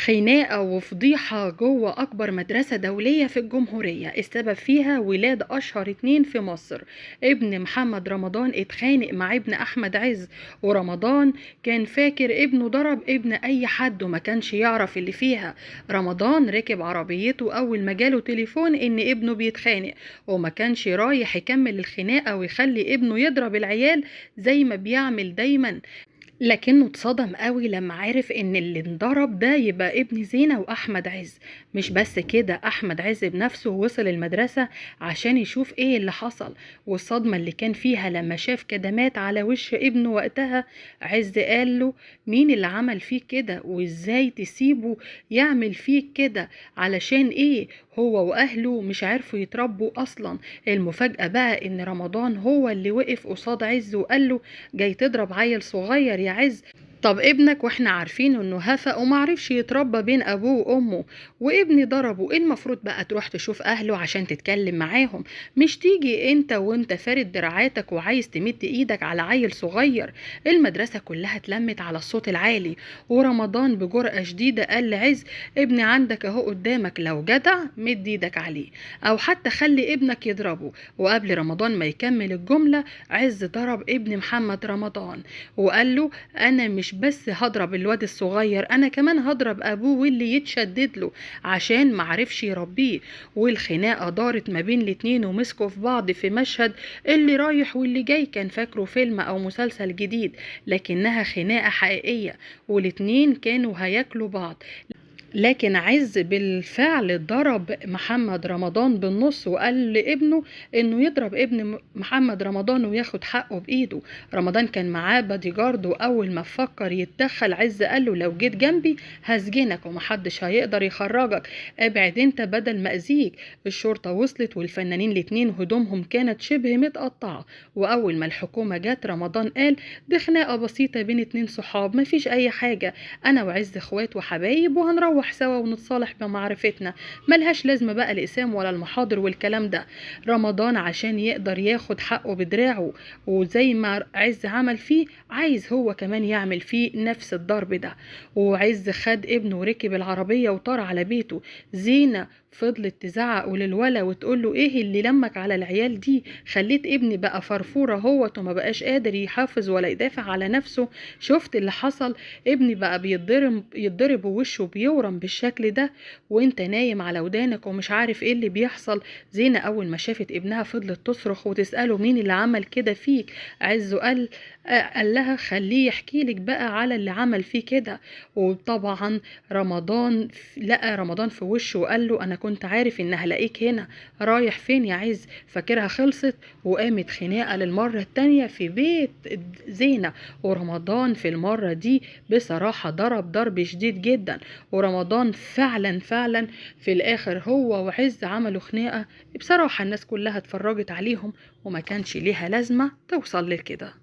خناقة وفضيحة جوه أكبر مدرسة دولية في الجمهورية، السبب فيها ولاد أشهر اتنين في مصر. ابن محمد رمضان اتخانق مع ابن أحمد عز، ورمضان كان فاكر ابنه ضرب ابن أي حد وما كانش يعرف اللي فيها. رمضان ركب عربيته أول ما جاله تليفون إن ابنه بيتخانق، وما كانش رايح يكمل الخناقة ويخلي ابنه يضرب العيال زي ما بيعمل دايما، لكنه اتصدم قوي لما عرف ان اللي انضرب ده يبقى ابن زينة واحمد عز. مش بس كده، احمد عز بنفسه وصل المدرسة عشان يشوف ايه اللي حصل، والصدمة اللي كان فيها لما شاف كدمات على وش ابنه وقتها. عز قال له مين اللي عمل فيك كده، وازاي تسيبه يعمل فيك كده، علشان ايه؟ هو واهله مش عارفوا يتربوا اصلا. المفاجأة بقى ان رمضان هو اللي وقف قصاد عز وقال له جاي تضرب عيل صغير يا عز، طب ابنك واحنا عارفين انه هفق ومعرفش يتربى بين ابوه وامه، وابني ضربه، ايه المفروض بقى تروح تشوف اهله عشان تتكلم معاهم، مش تيجي انت وانت فارد دراعاتك وعايز تمد ايدك على عيل صغير. المدرسة كلها اتلمت على الصوت العالي، ورمضان بجرأة شديدة قال لعز ابني عندك اهو قدامك، لو جدع مد ايدك عليه او حتى خلي ابنك يضربه. وقبل رمضان ما يكمل الجملة عز ضرب ابن محمد رمضان وقال له انا مش بس هضرب الواد الصغير، انا كمان هضرب ابوه واللي يتشدد له عشان معرفش يربيه. والخناقه دارت ما بين الاتنين ومسكوا في بعض في مشهد اللي رايح واللي جاي كان فاكره فيلم او مسلسل جديد، لكنها خناقه حقيقيه والاتنين كانوا هياكلوا بعض. لكن عز بالفعل ضرب محمد رمضان بالنص وقال لابنه انه يضرب ابن محمد رمضان وياخد حقه بايده. رمضان كان معاه بادي جارد، واول ما فكر يتدخل عز قال له لو جيت جنبي هسجنك ومحدش هيقدر يخرجك، ابعد انت بدل ما اذيك. الشرطة وصلت والفنانين الاتنين هدومهم كانت شبه متقطعة، واول ما الحكومة جت رمضان قال دي خناقة بسيطة بين اتنين صحاب مفيش اي حاجة، انا وعز اخوات وحبايب وهنروح سوا ونتصالح بمعرفتنا، ملهاش لازمة بقى الإقسام ولا المحاضر والكلام ده. رمضان عشان يقدر ياخد حقه بدراعه، وزي ما عز عمل فيه عايز هو كمان يعمل فيه نفس الضرب ده. وعز خد ابنه وركب العربية وطار على بيته. زينة فضلت تزعق للولا وتقول له ايه اللي لمك على العيال دي، خليت ابني بقى فرفورة هوت وما بقاش قادر يحافظ ولا يدافع على نفسه، شفت اللي حصل، ابني بقى بيتضرب ووشه بيورم بالشكل ده وانت نايم على ودانك ومش عارف ايه اللي بيحصل. زينة اول ما شافت ابنها فضلت تصرخ وتسأله مين اللي عمل كده فيك. عز قال لها خليه يحكي لك بقى على اللي عمل فيه كده. وطبعا رمضان لقى رمضان في وشه وقال له انا كنت عارف ان هلاقيك هنا، رايح فين يا عز، فاكرها خلصت. وقامت خناقة للمرة التانية في بيت زينة، ورمضان في المرة دي بصراحة ضرب ضرب شديد جدا. ورمضان فعلا فعلا في الاخر هو وعز عملوا خناقة بصراحة الناس كلها اتفرجت عليهم وما كانش ليها لازمة توصل لكده.